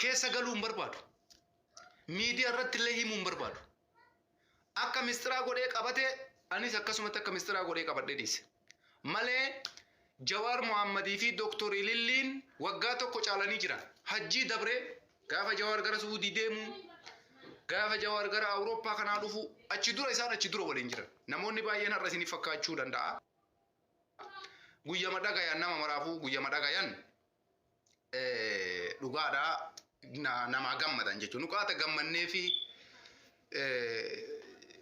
Keessa galuu hin barbaadu. Miidiyaa irratti illee himuu hin barbaadu. Akka mistiraa godhee qabate, anis akkasumatti akka mistiraa godhee qabadhee dhiise. Malee Jawaar Mohaammadii fi Dooktor Ililliin waggaa tokko caalanii jiran. Hajjii dabree gaafa Jawaar gara Suudii deemu, gaafa Jawaar gara Awurooppaa kanaa dhufu, achi dura isaan achi dura waliin jiran. Namoonni baay'een har'a isiniif fakkaachuu danda'a. Guyyama dhagayan nama maraafuu guyyama dhagayan dhugaadha namaa gammadan jechuudha. Nuqaata gammannee fi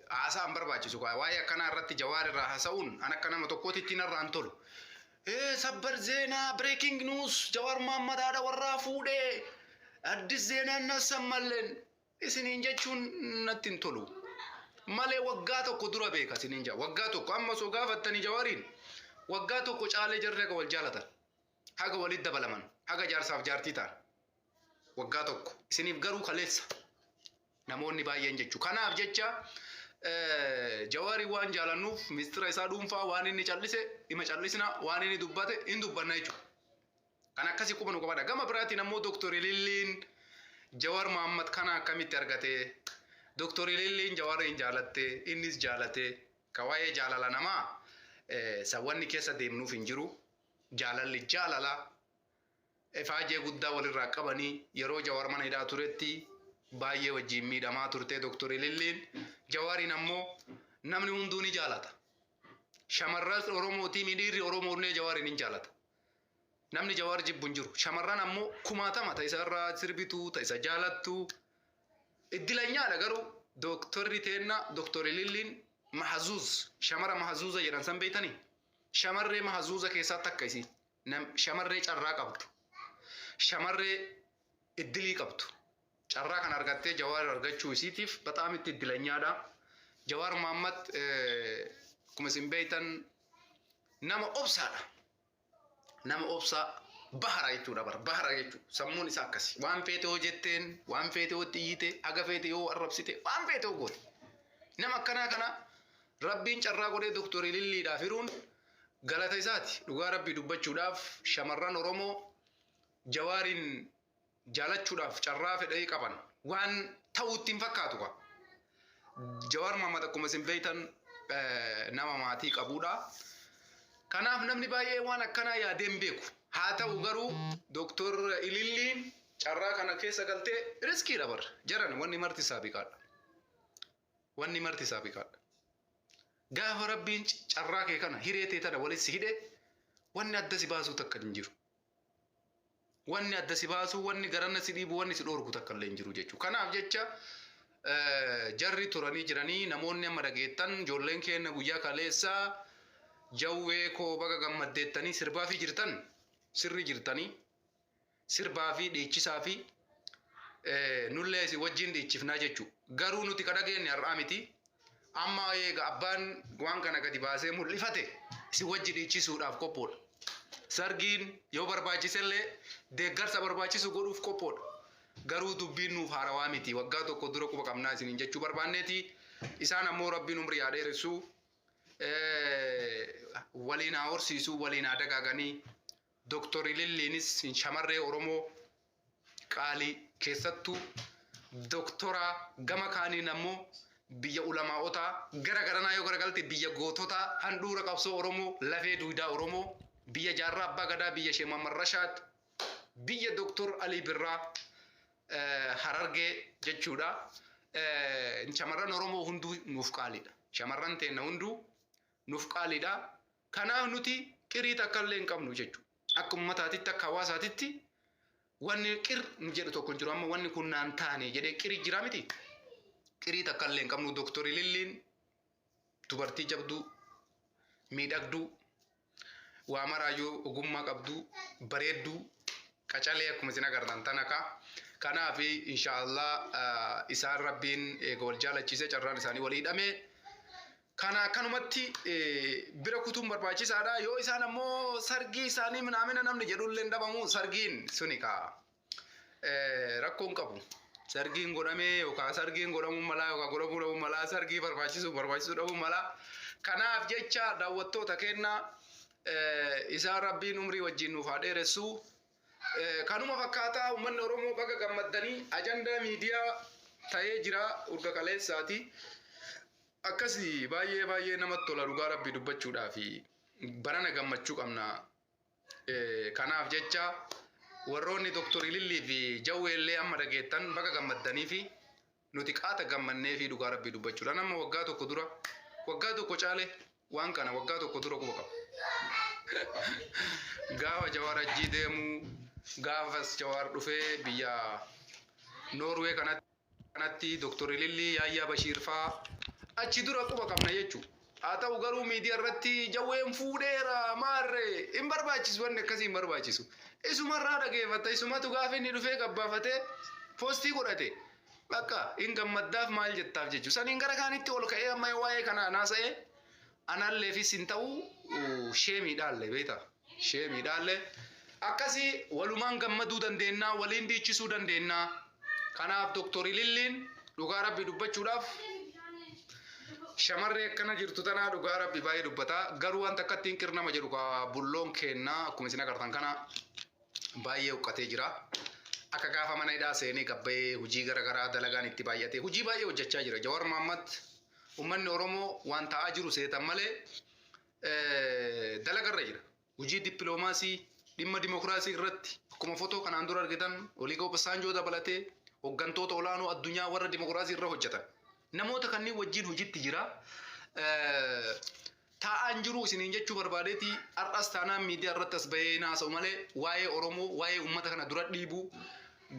haasa'an barbaachisu. Waa'ee akkanaa irratti Jawaar irraa haasa'uun an akka nama tokkootti narraa hin tolu. ሰበር ዜና, breaking news, Jawaar Mohammad haadha warraa fuudhee, አዲስ ዜና እናሰማለን isiniin jechuun natti hin tolu. Malee waggaa tokko dura beeka isiniin jaa. Waggaa tokko amma osoo gaafattanii Jawaariin waggaa tokko caalee jarri haga wal jaalatan. Haga walitti dabalaman. Haga jaarsaaf jaartii ta'an. Waggaa tokko. Isiniif garuu kaleessa. Namoonni baay'een jechuudha. Kanaaf jecha Jawaarii waan jaalannuuf mistira isaa dhuunfaa waan inni callise ima callisna, waan inni dubbate hin dubbanna jechuudha. Kan akkasii quba nu qabadha. Gama biraatiin ammoo Dooktor Ililliin Jawaar Mohammad kana akkamitti argate? Dooktor Ililliin Jawaariin jaalatte, innis jaalate. Ka waa'ee jaalala namaa sawwanni keessa deemnuuf hin jiru. Jaalalli jaalala. Ifaajee guddaa walirraa qabanii yeroo Jawaar mana hidhaa turetti baay'ee wajjin miidhamaa turte Dooktor Ililliin. Jawaariin ammoo namni hunduu ni jaalata. Shamarran Oromootii dhiirri Oromoollee Jawaariin hin jaalata. Namni Jawaar jibbu hin jiru. Shamarran ammoo kumaatama ta isa irraa sirbitu, ta isa jaalattu. Iddilanyaadha garuu dooktorri teenna Dooktor Ililliin محظوظ, shamara mahzuuza jedhan san beeytanii? Shamarree mahzuuza keessaa takka isii. Shamarree carraa qabdu. Shamarree iddilii qabdu. Carraa kan argattee Jawaar argachuu isiitiif በጣም itti iddilanyaadha. Jawaar Mohammad akkuma isin beeytan nama obsaadha. Nama obsaa bahara jechuudha, bara bahara jechuudha. Sammuun isaa akkasi. Waan feete yoo jetteen, waan feete yoo itti iyyite, haga feete yoo arrabsite, waan feete yoo goote. Nama akkanaa kana Rabbiin carraa godhee Dooktor Ililliidhaaf hiruun galata isaati. Dhugaa Rabbii dubbachuudhaaf shamarran Oromoo Jawaariin jaalachuudhaaf carraa fedhii qaban waan ta'uutti hin fakkaatu kaa. Jawaar Mohammad akkuma isin beektan nama maatii qabudha. Kanaaf namni baay'ee waan akkanaa yaadee hin beeku. Haa ta'u garuu Dooktor Ililliin carraa kana keessa galtee riskiidha bara. Jaran wanni marti saabiqaadha. Wanni marti saabiqaadha. Gaafa Rabbiin carraa kee kana, hiree tee tana walitti si hidhe, wanni adda si baasuu takka hin jiru. Wanni adda si baasuu, wanni garanna si dhiibu, wanni si dhoorgu takka illee hin jiru jechuudha. Kanaaf jecha jarri turanii jiranii namoonni amma dhageettan ijoolleen keenya guyyaa kaleessaa "Jawwee koo baga gammaddeettanii" sirbaa fi jirtan, sirri jirtanii sirbaa fi dhiichisaa fi nullee isin wajjin dhiichifnaa jechuudha. Garuu nuti ka dhageenye har'aa miti. Amma eega abbaan waan kana gadi baasee mul'ifate isin wajji dhiichisuudhaaf qophoodha. Sargiin yoo barbaachisellee deeggarsa barbaachisu godhuuf qophoodha. Garuu dubbiin nuuf haarawaa miti. Waggaa tokko dura quba qabnaa isiniin jechuu barbaanneeti. Isaan ammoo Rabbiin umrii haa dheeressu. Waliin haa horsiisu, waliin haa dagaaganii. Dooktor Ililliinis shamarree Oromoo qaalii, keessattuu dooktora, gama kaaniin ammoo biyya ulamaa'otaa, gara garanaa yoo garagalte biyya goototaa, handhuura qabsoo Oromoo, lafee duudaa Oromoo, biyya Jaarraa Abbaa Gadaa, biyya Sheek Muhammad Rashaad, biyya Dooktor Alii Birraa, Harargee jechuudha. Shamarran Oromoo hunduu nuuf qaaliidha. Shamarran teenna hunduu nuuf qaaliidha. Kanaaf nuti qirii takka illee hin qabnu jechuudha. Akka uummataatitti, akka hawaasaatitti wanni qir nu jedhu tokko hin jiru. Amma wanni kun naan taane jedhee qirii jira miti. Qirii takka illee hin qabnu. Dooktor Ililliin dubartii jabduu, miidhagduu, waa maraayyuu ogummaa qabduu, bareedduu, qacalee akkuma isin agartan tana ka. Kanaaf inshaallah isaan Rabbiin eega wal jaalachiisee carraan isaanii walii hidhame. Kana akkanumatti bira kutuun barbaachisaadha. Yoo isaan ammoo sargii isaanii minaamina namni jedhullee hin dhabamu, sargiin suni kaa rakkoon qabu. Sargiin godhamee yookaan sargiin godhamuu malaa yookaan godhamuu dhabuu malaa, sargii barbaachisu barbaachisuu dhabuu malaa. Kanaaf jecha daawwattoota kennaa isaan Rabbiin umrii wajjin nuuf haa dheeressu. Kanuma fakkaataa uummanni Oromoo baga gammaddanii ajandaa miidiyaa ta'ee jira urga kaleessaati. Akkasii baay'ee baay'ee namatti tola dhugaa rabbii dubbachuudhaa fi barana gammachuu qabna. Kanaaf jecha warroonni Dooktor Ilillii fi Jawwee illee amma dhageettan baga gammaddanii fi nuti qaata gammannee fi dhugaa rabbii dubbachuudhaan amma waggaa tokko dura, waggaa tokko caale, waan kana waggaa tokko dura quba qaba. Gaafa Jawaar ajjii deemuu, gaafas Jawaar dhufee biyya Noorwee kanatti Dooktor Ilillii, Yaayyaa Bashiir faa achi dura quba qabna jechuudha. Haa ta'u garuu miidiyaa irratti Jawween fuudheera maarree hin barbaachisu, wanni akkasii hin barbaachisu. Isumarraa dhageeffata, isumatu gaafa inni dhufee gabbaafatee post godhate. Bakka hin gammaddaaf maal jettaaf jechuudha. Saniin gara kaanitti ol ka'ee amma waa'ee kana naasa'ee analleefis hin ta'u, sheemiidhaallee beektaa? Sheemiidhaallee. Akkasii walumaan gammaduu dandeenya, waliin dhiichisuu dandeenya. Kanaaf Dooktor Ililliin dhugaa rabbi dubbachuudhaaf shamarree akkana jirtu tanaa dhugaa rabbi baay'ee dubbata. Garuu wanta akkatti hin qirnama jedhu ka bulloon kennaa akkuma isin agartan kana baay'ee huqqatee jira. Akka gaafa mana hidhaa seenee gabbayee hojii garaagaraa dalagaan itti baay'atee hojii baay'ee hojjechaa jira. Jawar Mohammad uummanni Oromoo waan ta'aa jiru seetan malee dalagarra jira. Hojii dippiloomaasii dhimma dimokiraasii irratti akkuma footoo kanaan dura argitan Oliigaa Obasanjoo dabalatee hooggantoota olaanoo addunyaa warra dimokiraasii irra hojjetan. Namoota kanneen wajjin hojiitti jira. Taa'aan jiru isiniin jechuu barbaadeeti. Har'as taanaan miidiyaa irratti as bahee naasa'u malee waa'ee Oromoo, waa'ee uummata kana dura dhiibuu,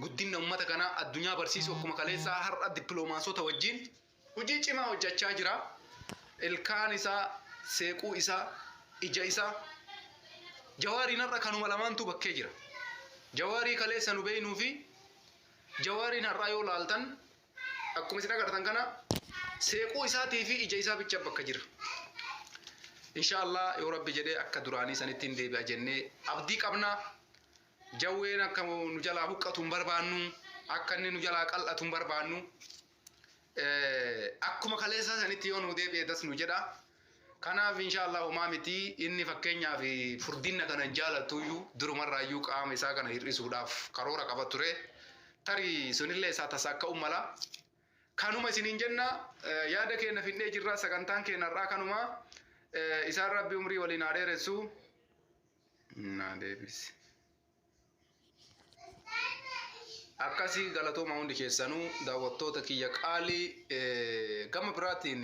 guddina uummata kanaa addunyaa barsiisuu akkuma kaleessaa har'a dippiloomaasota wajjin hojii cimaa hojjechaa jira. Ilkaan isaa, seequu isaa, ija isaa Jawaariin har'a kanuma lamaantu bakkee jira. Jawaarii kaleessa nu beeynuu fi Jawaariin har'aa yoo laaltan akkuma isin agartan kana seequu isaatii fi ija isaa bicha bakka jira. Inshaallah yoo rabbi jedhee akka duraanii sanitti hin deebi'a jennee abdii qabna. Jawween akka nu jalaa huqqatu hin barbaannu. Akka inni nu jalaa qal'atu hin barbaannu. Akkuma kaleessa sanitti yoo nu deebi'e das nu jedha. Kanaaf inshaallah homaa miti, inni fakkeenyaaf furdinna kana hin jaalatuyyuu, durumarraayyuu qaama isaa kana hir'isuudhaaf karoora qaba ture. Tarii sunillee isaa tasa akka ummala. Kanuma isiniin jenna, yaada keenya fidnee jirra, sagantaan keenya irraa kanuma. Isaan rabbi umrii waliin haa dheeressu. Naa deebisi. Akkasii galatooma hundi keessanuu daawwattoota kiyya qaalii. Gama biraatiin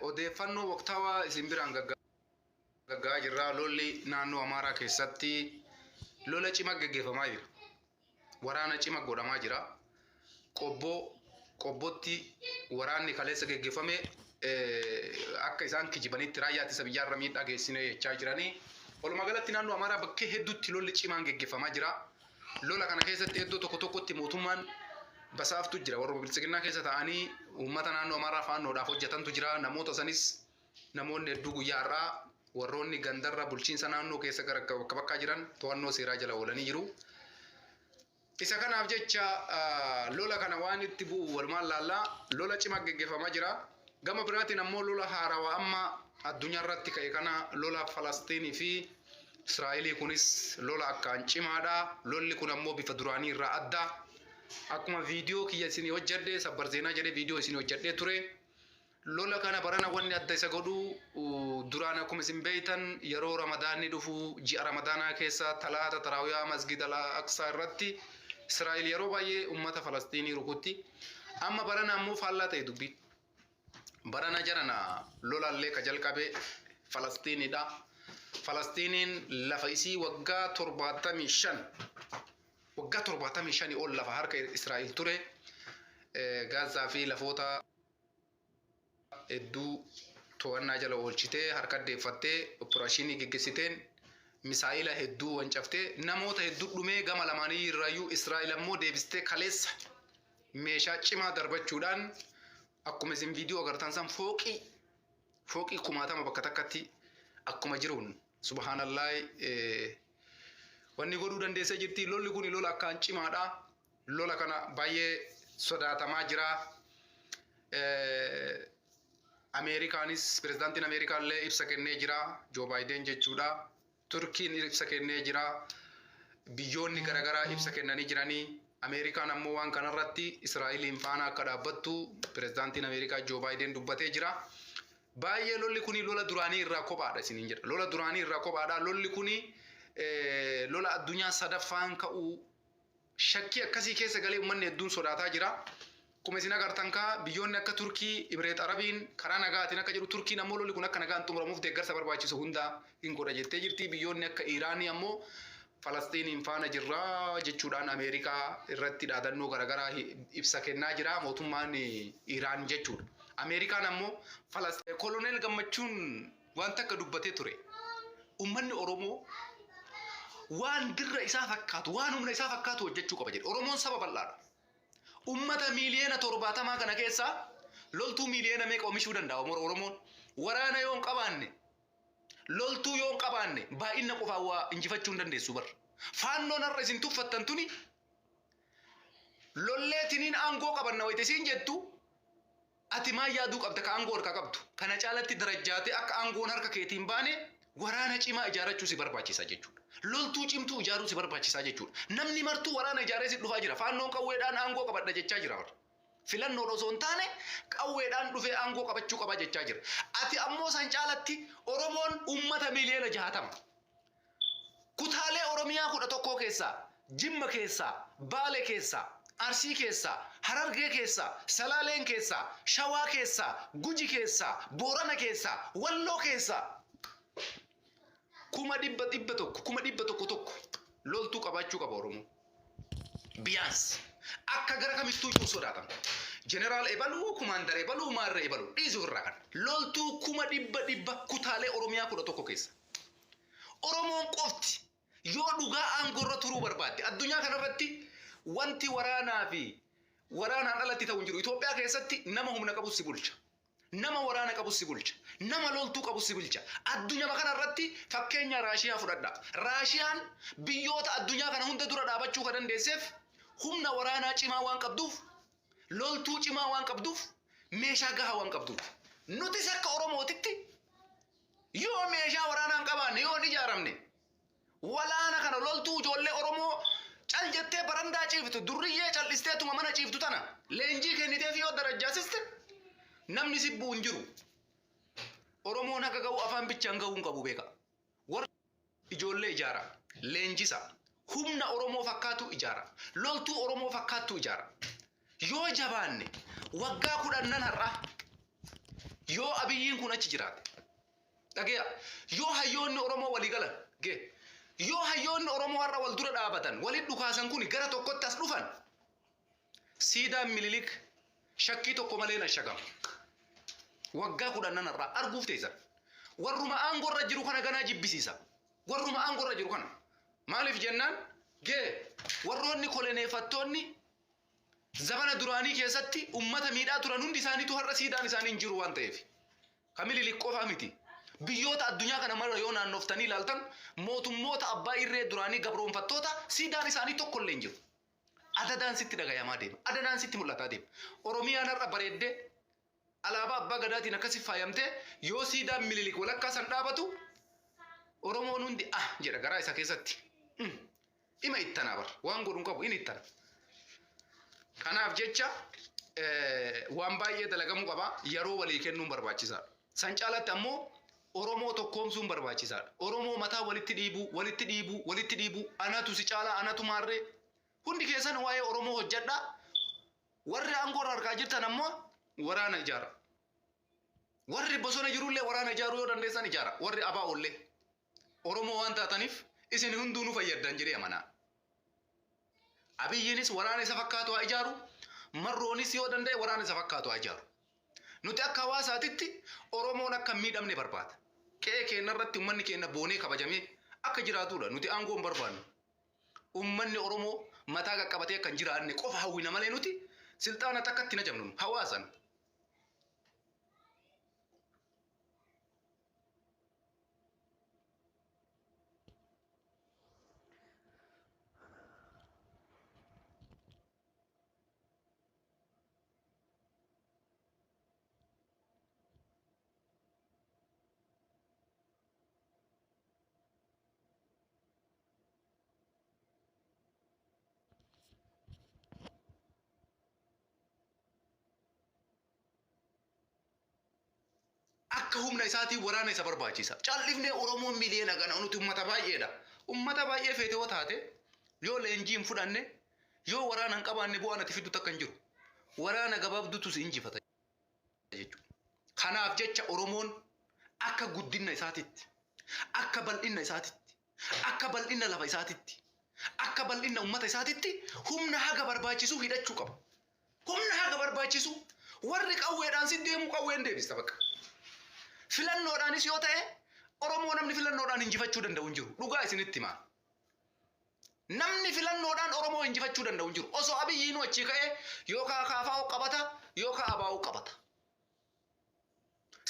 odeeffannoo waqtaawaa isin biraan gaggaa jirra. Lolli naannoo Amaaraa keessatti lola cima geggeeffamaa jira. Waraana cima godhamaa jira. Qobboo Qobbotti waraanni kaleessa geggeeffame akka isaan kijibanitti raayyaa ittisa biyyaarra miidhaa geessine jechaa jiranii. Walumaa galatti naannoo Amaaraa bakkee hedduutti lolli cimaan geggeeffamaa jira. Lola kana keessatti iddoo tokko tokkotti mootummaan basaaftu jira. Warra biltsiginnaa keessa ta'anii uummata naannoo Amaaraa faannoodhaaf hojjetantu jira. Namoota sanis namoonni hedduu guyyaa har'aa warroonni gandarra bulchiinsa naannoo keessa gara bakka bakkaa jiran to'annoo seeraa jala oolanii jiru. Isa kanaaf jecha lola kana waan itti bu'u walumaan laallaa, lola cimaa geggeeffamaa jira. Gama biraatiin ammoo lola haarawaa amma addunyaa irratti ka'e kana, lola Falastiinii fi Israa'elii, kunis lola akkaan cimaadha. Lolli kun ammoo bifa duraanii irraa adda. Akkuma viidiyoo kiyya isinii hojjedhe, sabbar zeenaa jedhee viidiyoo isinii hojjedhee ture. Lola kana barana wanni adda isa godhu, duraan akkuma isin beektan yeroo Ramadaanni dhufu ji'a Ramadaanaa keessa talaata taraawiyaa masgida Al-Aqsaa irratti Israa'el yeroo baay'ee uummata Falastiinii rukutti. Amma barana ammoo faallaa ta'e dubbiin. Barana jarana lolallee ka jalqabe Falastiinidha. Falastiiniin lafa isii waggaa 75, waggaa 75 ol lafa harka Israa'el ture, Gaazaa fi lafoota hedduu to'annaa jala oolchitee harka deeffattee operation geggeessiteen misaayila hedduu wancaftee namoota hedduu dhumee. Gama lamaanii irraayyuu Israa'el ammoo deebistee kaleessa meeshaa cimaa darbachuudhaan akkuma isin viidiyoo agartan san fooqii fooqii kumaatama bakka takkatti akkuma jiruun subhaanallaahi wanni godhuu dandeessee jirti. Lolli kun lola akkaan cimaadha. Lola kana baay'ee sodaatamaa jira. Ameerikaanis, pirezidaantiin Ameerikaa illee ibsa kennee jira. Joo Baayiden jechuudha. Turkiin ibsa kennee jira. Biyyoonni garaagaraa ibsa kennanii jiranii. Ameerikaan ammoo waan kanarratti Israa'eliin faana akka dhaabbattu pirezidaantiin Ameerikaa Joo Baayiden dubbatee jira. Baay'ee lolli kuni lola duraanii irraa kophaadha isiniin jedha. Lola duraanii irraa kophaadha. Lolli kuni lola addunyaa sadaffaan ka'uu shakkii akkasii keessa galee uummanni hedduun sodaataa jira. Akkuma isin agartan kaa biyyoonni akka Turkii, Imireet Arabiin karaa nagaatiin akka jedhu, Turkiin ammoo lolli kun akka nagaan xumuramuuf deeggarsa barbaachisu hunda hin godha jettee jirti. Biyyoonni akka Iraanii ammoo Falastiiniin faana jirra jechuudhaan Ameerikaa irratti dhaadannoo garaagaraa ibsa kennaa jira mootummaan Iraan jechuudha. Ameerikaan ammoo Koloneel Gammachuun wanta akka dubbatee ture. Uummanni Oromoo waan dirra isaa fakkaatu, waan humna isaa fakkaatu hojjechuu qaba jedhe. Oromoon saba bal'aadha. Uummata 70 miiliyoona kana keessaa loltuu miiliyoona meeqa oomishuu danda'a Oromoon? Waraana yoo hin qabaanne, loltuu yoo hin qabaanne, baay'ina qofaan waa injifachuu hin dandeessu bar. Faannoon har'a isin tuffattan tuni lolleetiniin aangoo qabanna wayita isiin jettu, ati maal yaaduu qabda ka aangoo harkaa qabdu? Kana caalatti darajjaatee akka aangoon harka keetiin baane waraana cimaa ijaarachuu si barbaachisa jechuudha. Loltuu cimtuu ijaaruu si barbaachisaa jechuudha. Namni martuu waraana ijaaree si dhufaa jira. Faannoon qawweedhaan aangoo qabadha jechaa jira bara. Filannoon osoo hin taane qawweedhaan dhufee aangoo qabachuu qaba jechaa jira. Ati ammoo san caalatti Oromoon uummata 60 miiliyoona. Kutaalee Oromiyaa 11 keessaa, Jimma keessaa, Baale keessaa, Arsii keessaa, Harargee keessaa, Salaaleen keessaa, Shawaa keessaa, Guji keessaa, Boorana keessaa, Walloo keessaa 100,000, 100,000 tokko loltuu qabaachuu qaba Oromoo. Biyaans akka gara kamittuu iyyuu sodaatamu. Jeneraal ebaluu, kumaandar ebaluu, maarree ebaluu dhiisuu irraa kan loltuu 100,000 kutaalee Oromiyaa 11 keessa. Oromoon qofti yoo dhugaa aangorra turuu barbaadde, addunyaa kanarratti wanti waraanaa fi waraanaan alatti ta'u hin jiru. Itoophiyaa keessatti nama humna qabus si bulcha. Nama waraana qabus si bulcha. Nama loltuu qabus si bulcha. Addunyaa kanarratti fakkeenya Raashiyaa fudhadha. Raashiyaan biyyoota addunyaa kana hunda dura dhaabachuu kan dandeesseef humna waraanaa cimaa waan qabduuf, loltuu cimaa waan qabduuf, meeshaa gahaa waan qabduuf. Nutis akka Oromootitti yoo meeshaa waraanaa hin qabaanne, yoo hin ijaaramne, walaana kana loltuu ijoollee Oromoo cal jettee barandaa ciiftu, durriyyee cal'isteetuma mana ciiftu tana leenjii kenniteef yoo darajjaasiste, namni sibbuu hin jiru. Oromoon haga ga'u afaan bichaan ga'uu hin qabu, beeka. Warra ijoollee ijaara, leenjisa, humna Oromoo fakkaatu ijaara, loltuu Oromoo fakkaattu ijaara. Yoo jabaanne waggaa 10 har'a yoo Abiyyiin kun achi jiraate, dhageeya, yoo hayyoonni Oromoo walii galan gee, yoo hayyoonni Oromoo har'a wal dura dhaabatan, walit dhukaasan, kun gara tokkotti as dhufan, siidaan Mililik shakkii tokko malee na shagama. Waggaa 10 har'aa arguuf teessan. Warruma aangorra jiru kana ganaa jibbisiisa. Warruma aangorra jiru kana. Maaliif jennaan, gee, warroonni koloneeffattoonni zabana duraanii keessatti ummata miidhaa turan hundi isaaniitu har'a siidaan isaanii hin jiru waan ta'eef. Ka Mililik qofaa miti. Biyyoota addunyaa kana mara yoo naannoftanii ilaaltan, mootummoota abbaa irree duraanii, gabroonfattoota, siidaan isaanii tokko illee hin jiru. Adadaan sitti dhagayamaa deema. Adadaan sitti mul'ataa deema. Oromiyaan har'a bareeddee alaabaa abbaa gadaatiin akkasi faayamtee yoo siidaan Mililik walakkaa san dhaabatu, Oromoon hundi ah jedha garaa isa keessatti. Dhima ittanaa bar, waan godhu hin qabu, inni ittana. Kanaaf jecha waan baay'ee dalagamuu qaba, yeroo walii kennuun barbaachisaadha. San caalatti ammoo Oromoo tokkoomsuun barbaachisaadha. Oromoo mataa walitti dhiibuu, walitti dhiibuu, walitti dhiibuu, anatu si caalaa, anatu maarree. Hundi keessan waa'ee Oromoo hojjedhaa. Warri aangoo irra harkaa jirtan ammoo waraana ijaara. Warri bosona jirullee waraana ijaaruu yoo dandeessan ijaara. Warri ABOllee. Oromoo waan taataniif isin hunduu nu fayyaddan jedhee amanaa. Abiyyiinis waraana isa fakkaatu haa ijaaru. Marroonis yoo danda'e waraana isa fakkaatu haa ijaaru. Nuti akka hawaasaatitti Oromoon akka hin miidhamne barbaada. Qe'ee keenya irratti uummanni keenya boonee kabajamee akka jiraatudha. Nuti aangoo hin barbaannu. Uummanni Oromoo mataa qaqqabatee akka hin jiraanne qofa hawwina malee nuti silxaana takkatti hin ajabnu hawaasan. Akka humna isaatiin waraana isa barbaachisa. Callifnee Oromoon miliyoona gana nuti uummata baay'eedha. Uummata baay'ee feete yoo taate, yoo leenjii hin fudhanne, yoo waraana hin qabaanne, bu'aan ati fiddu takka hin jiru. Waraana gabaabduutu si injifata jechuudha. Kanaaf jecha Oromoon akka guddina isaatitti, akka bal'ina isaatitti, akka bal'ina lafa isaatitti, akka bal'ina uummata isaatitti humna haga barbaachisu hidhachuu qaba. Humna haga barbaachisu warri qawweedhaan si deemu qawween deebista bakka. Filannoodhaanis yoo ta'e, Oromoo namni filannoodhaan injifachuu danda'u hin jiru. Dhugaa isinitti himaa. Namni filannoodhaan Oromoo injifachuu danda'u hin jiru. Osoo Abiyyiinuu achii ka'ee, yookaan KFO qabata yookaan ABO qabata.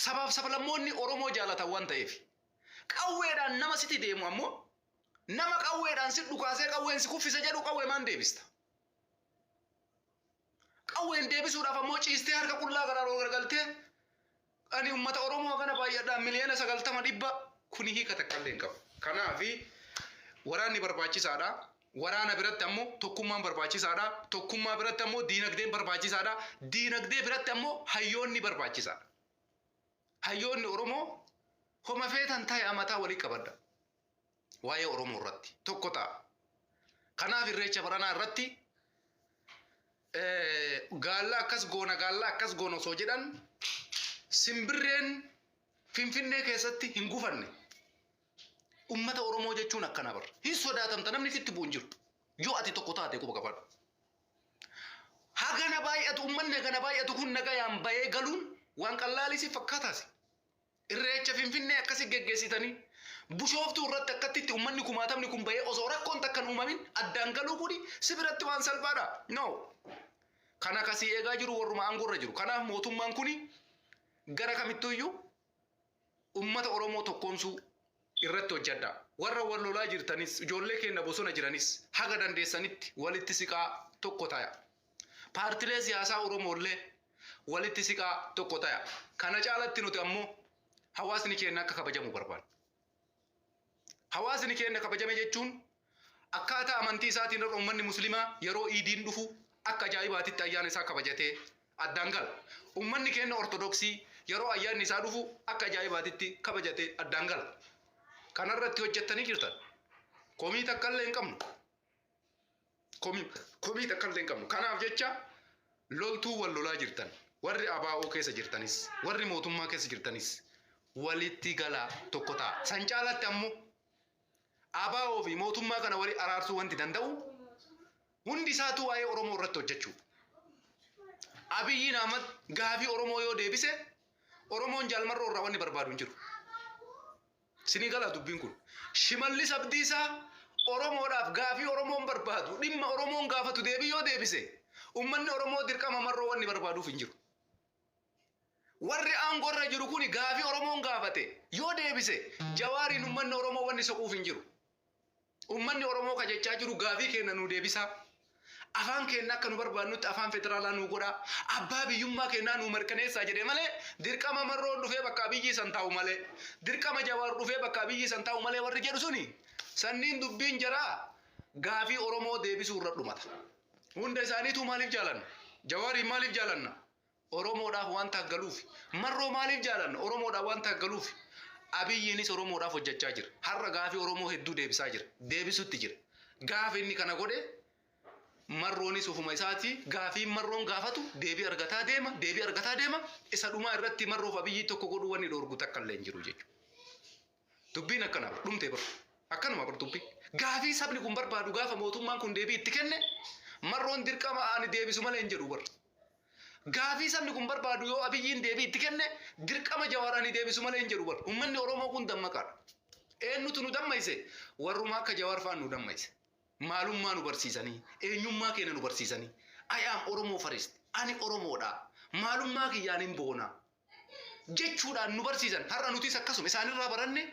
Sabaaf sablammoonni Oromoo jaalatan waan ta'eef. Qawweedhaan nama sitti deemu ammoo, nama qawweedhaan si dhukaasee qawween si kuffise jedhu qawwee maan deebista? Qawween deebisuudhaaf ammoo ciistee harka qullaa garaa garagaltee ani uummata Oromoo kana baay'adhaan 90 miliyoona kuni hiika takka illee hin qabu. Kanaafi waraanni barbaachisaadha. Waraana biratti ammoo tokkummaan barbaachisaadha. Tokkummaa biratti ammoo diinagdeen barbaachisaadha. Diinagdee biratti ammoo hayyoonni barbaachisaadha. Hayyoonni Oromoo homa feetan ta'e amataa walii qabadha. Waa'ee Oromoo irratti tokko ta'a. Kanaaf irreecha baranaa irratti gaalla akkas goona, gaalla akkas goona osoo jedhan, simbirreen Finfinnee keessatti hin gufanne. Ummata Oromoo jechuun akkana bara. Hin sodaatamta, namni sitti bu'u hin jiru. Yoo ati tokko taate, quba qabaadhu. Hagana baay'atu, uummanni hagana baay'atu kun nagayaan bahee galuun waan qallaalii si fakkaataasi. Irreecha Finfinnee akkasi geggeessitanii, Bushooftuu irratti akkatti uummanni kumaatamni kun bahee osoo rakkoon takka hin uumamin addaan galuu kuni si biratti waan salphaadha. No. Kana kasii eegaa jiru warruma aangoorra jiru. Kanaaf mootummaan kuni gara kamittuyyuu ummata Oromoo tokkoomsuu irratti hojjedha. Warra wal lolaa jirtanis, ijoollee keenya bosona jiranis, haga dandeessanitti walitti siqaa, tokko ta'a. Paartilee siyaasaa Oromoollee walitti siqaa, tokko ta'a. Kana caalatti nuti ammoo hawaasni keenya akka kabajamu barbaanna. Hawaasni keenya kabajame jechuun akkaataa amantii isaatiin irra uummanni musliimaa yeroo iidiin dhufu akka ajaa'ibaatitti ayyaana isaa kabajatee addaan gala. Uummanni keenya Ortodoksii yeroo ayyaanni isaa dhufu akka ajaa'ibaatitti kabajatee addaan gala. Kanarratti hojjettanii jirtan. Komii takka illee hin qabnu. Komii takka illee hin qabnu. Kanaaf jecha loltuu wal lolaa jirtan, warri ABO keessa jirtanis, warri mootummaa keessa jirtanis, walitti galaa, tokko ta'a. San caalatti ammoo ABO fi mootummaa kana walii araarsuu wanti danda'u hundi isaatu waa'ee Oromoo irratti hojjechuudha. Abiyyiin Ahmad gaafii Oromoo yoo deebise, Oromoon Jaalmarroo irraa wanni barbaadu hin jiru. Sinii galaa dubbiin kun? Shimallis Abdiisaa Oromoodhaaf gaafii Oromoon barbaadu, dhimma Oromoon gaafatu deebii yoo deebise, uummanni Oromoo dirqama Marroo wanni barbaaduuf hin jiru. Warri aangoo irra jiru kuni gaafii Oromoon gaafate yoo deebise, Jawaariin uummanni Oromoo wanni soquuf hin jiru. Uummanni Oromoo ka jechaa jiru gaafii keenya nuu deebisaa. Afaan keenya akka nu barbaadnutti afaan federaalaa nuu godhaa. Abbaa biyyummaa keenyaa nuu mirkaneessaa jedhee malee, dirqama Marroon dhufee bakka Abiyyii san taa'u malee, dirqama Jawaar dhufee bakka Abiyyii san taa'u malee warri jedhu suni sanniin dubbiin jaraa gaafii Oromoo deebisuu irra dhumata. Hunda isaaniituu maaliif jaalanna? Jawaariin maaliif jaalanna? Oromoodhaaf waan taaggaluuf. Marroo maaliif jaalanna? Oromoodhaaf waan taaggaluuf. Abiyyiinis Oromoodhaaf hojjechaa jira. Har'a gaafii Oromoo hedduu deebisaa jira. Deebisutti jira. Gaafa inni kana godhe, Marroonis ofuma isaati gaafiin Marroon gaafatu deebii argataa deema, deebii argataa deema. Isa dhumaa irratti Marroof Abiyyii tokko godhuu wanni dhoorgu takka illee hin jiru jechuudha. Dubbiin akkana dhumtee bara. Akkanuma bar dubbii. Gaafii sabni kun barbaadu gaafa mootummaan kun deebii itti kenne, Marroon dirqama ani deebisu malee hin jedhu bar. Gaafii sabni kun barbaadu yoo Abiyyiin deebii itti kenne, dirqama Jawaar ani deebisu malee hin jedhu bar. Uummanni Oromoo kun dammaqaadha. Eenyutu nu dammayse? Warruma akka Jawaar fa'aan nu dammayse. Maalummaa nu barsiisanii, eenyummaa keenya nu barsiisanii. I am Oromoo first. Ani Oromoodha. Maalummaa kiyyaan hin boona jechuudhaan nu barsiisan. Har'a nutis akkasuma isaanirraa baranne.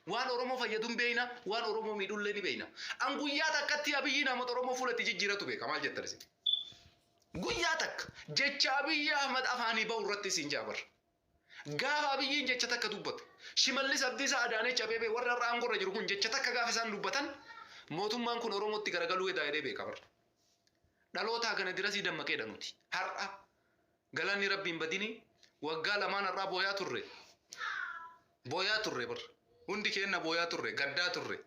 Waan Oromoo fayyadu hin beeyna, waan Oromoo miidhullee ni beeyna. An guyyaa takkatti Abiyyiin Ahmad Oromoo fuulatti jijjiiratu beeka. Maal jettan isin? Guyyaa takka jecha Abiyyi Ahmad afaanii bahu irratti isin jaabar. Gaafa Abiyyiin jecha takka dubbate, Shimallis Abdiisaa, Adaanech Abeebee, warra har'a aangoo irra jiru kun jecha takka gaafa isaan dubbatan, mootummaan kun Oromootti garagaluu hedaa jedhee beeka bara. Dhalootaa kana dirasii dammaqeedha nuti. Har'a galanni Rabbiin badini, waggaa lamaan har'aa booyaa turre. Booyaa turre bar. Hundi keenna booyaa turre, gaddaa turre.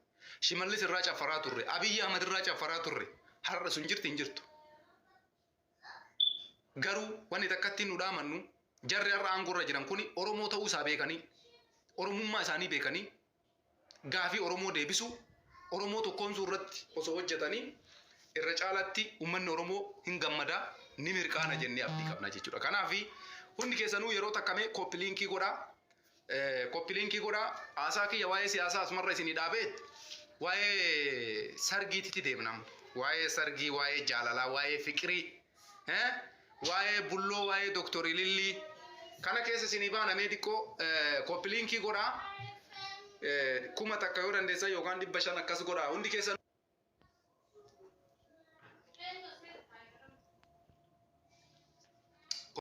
Shimallis irraa caffaraa turre, Abiyyi Ahmad irraa caffaraa turre. Har'a sun jirti hin jirtu. Garuu wanni takkatti nu dhaamannu, jarri har'a aangoo irra jiran kuni Oromoo ta'uu isaa beekanii, Oromummaa isaanii beekanii, gaafii Oromoo deebisuu, Oromoo tokkoomsuu irratti osoo hojjetanii irra caalatti uummanni Oromoo hin gammadaa, ni mirqaana jennee abdii qabna jechuudha. Kanaaf hundi keessanuu yeroo takkamee copy link godhaa. Copy link godhaa. Haasaa kiyya waa'ee siyaasaa asumarra isinii dhaabee waa'ee sargiititti deemna. Waa'ee sargii, waa'ee jaalalaa, waa'ee fiqirii, waa'ee bulloo, waa'ee Dooktor Ilillii kana keessa isinii baanamee xiqqoo copy link godhaa. 1000 yoo dandeessan yookaan 500 akkas godhaa. Hundi keessan.